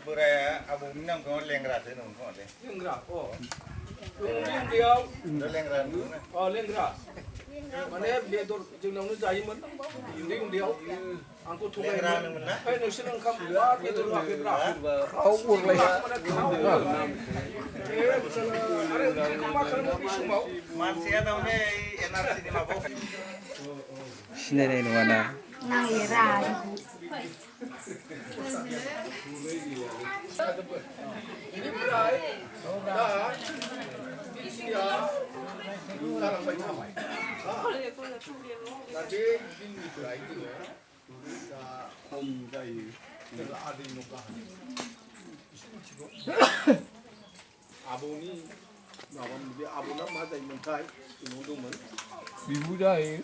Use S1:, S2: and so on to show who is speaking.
S1: बोराया आबौनि नामखौ लेंग्रासो होनोमोन खोमा दे
S2: लेंग्रा उन्दैयाव
S1: लेंग्रा
S2: लेंग्रा माने बेदर जोंनावनो जायोमोन उन्दैयाव आंखौ थगायग्रा होनोमोन ना नोंसोर ओंखाम बेदर होआखैब्रा खाव उरलाया
S1: मानसिया दावने एनआरसिनि माबायाव
S3: सिनायनाय नङाना
S4: नागिरा
S2: बेनिफ्राय दा बिटिया जालांबाय थाबाय दा बे दिननिफ्राय जोङो दा खम जायो जोङो आदै न'खा आबौनि माबा बे आबौना मा जायोमोनथाय जोंनाव दंमोन
S5: बिबु जायो